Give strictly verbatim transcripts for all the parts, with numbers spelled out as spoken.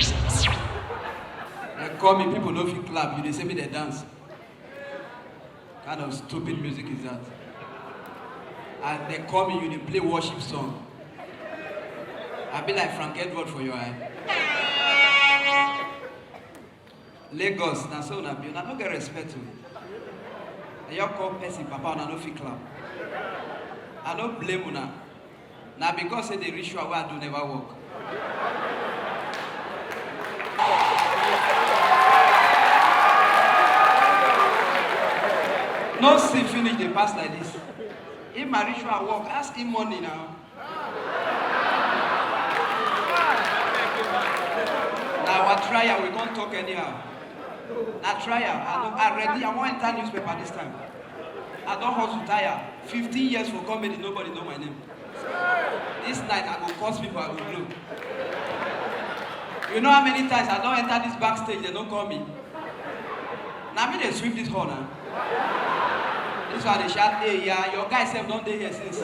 They call me, people no fit clap, you dey say me dey dance. Kind of stupid music is that? And they call me, you dey play worship song. I be like Frank Edward for your eye. Lagos, na so una be, una no get respect o. And you call person papa, una no fit clap. I no blame una. Na because say the ritual wey I do never work. No see finish dey pass like this. If my ritual work, ask him money now. Na our trial, we can't talk anyhow. Na trial, I no, I ready, I wan enter newspaper this time. I don hustle tire. Fifteen years for comedy, nobody know my name. This night I go curse people, I go blow. You know how many times I don enter this backstage, they no call me. Na me dey sweep this hall na. This one dey shout, "Hey, yeah, your guy sef don dey here since."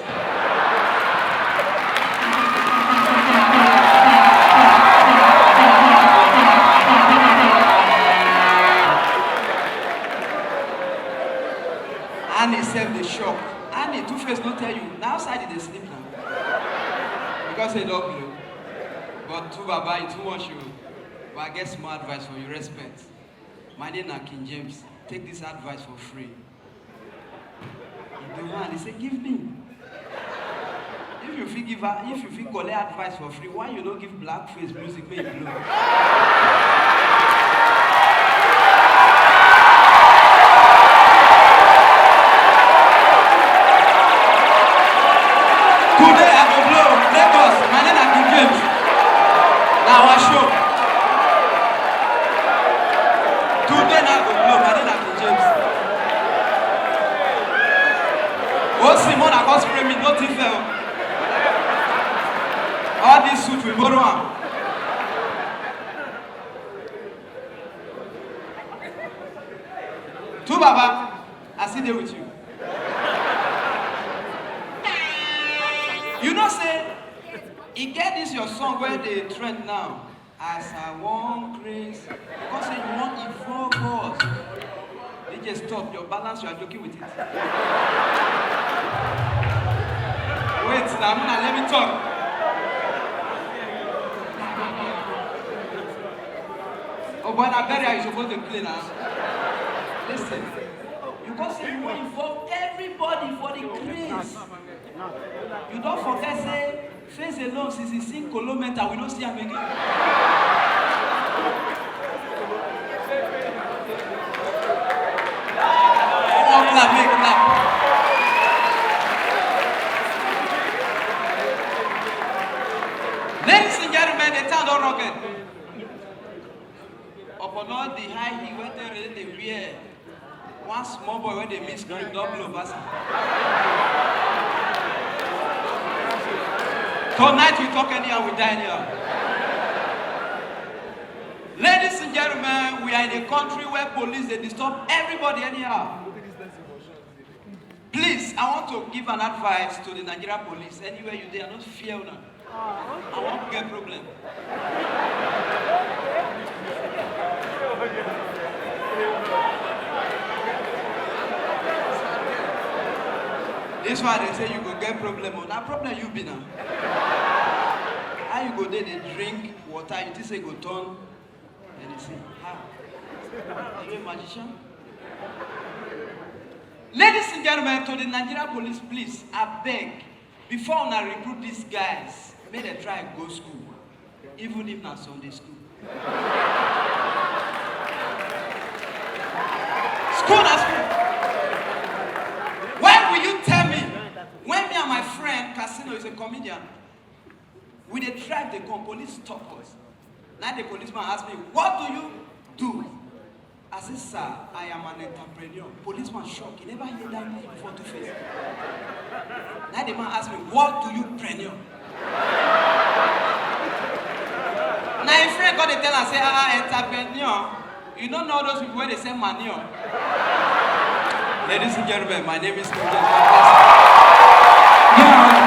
Annie sef dey shock. Annie, Two Face no tell you. Na outside e dey sleep na. Because he don blow. But Two Baba, e too much you. But I get small advice for you. Respect. My name na King James. Take this advice for free. He do one, he say, "Give me." If you fit give her, if you fit collect advice for free, why you no give Blackface music make e blow? Today I go blow. Lagos, my name na King James. Na our show. Today na go blow, my name na King James. O Simon, I come spray me, no thief o. All this suit, we borrow am. Two Baba, I still dey with you. You know say e get this your song wey dey trend now. As I wan craze, because say you wan evolve us. D J, stop, your balance, you are joking with it. Wait, now, now let me talk. Oh boy, na burial you suppose dey play now. Listen, you come say you wan involve everybody for the craze. You don forget say Face alone, since he sing Kolo Menta, we no see am again. Come on, clap, make clap. Ladies and gentlemen, the town don rocket. Upon all the high heel wey dey really dey wear, one small boy wey dey mix cream don blow pass am. Tonight we talk anyhow, we die anyhow. Ladies and gentlemen, we are in a country where police dey disturb everybody anyhow. Please, I want to give an advice to the Nigeria police. Anywhere you dey, I no fear una. I wan get problem. This one dey say you go get problem o. Na problem you be na. How you go dey dey drink water, you think say e go turn anything? Ha! Are you a magician? Ladies and gentlemen, to the Nigeria police, please, I beg, before una recruit these guys, make dem try go school, even if na Sunday school. School na school. Why will you tell me when me and my friend Casino is a comedian, we dey drive dey come, police stop us. Na the policeman ask me, "What do you do?" I say, "Sir, I am an entrepreneur." Policeman shock. He never hear that name before, Two Face. Na the man ask me, "What do you preneur?" Na him friend come dey tell am say, "Ah, entrepreneur. You no know those people wey dey sell manure." Ladies and gentlemen, my name is King James. God bless you.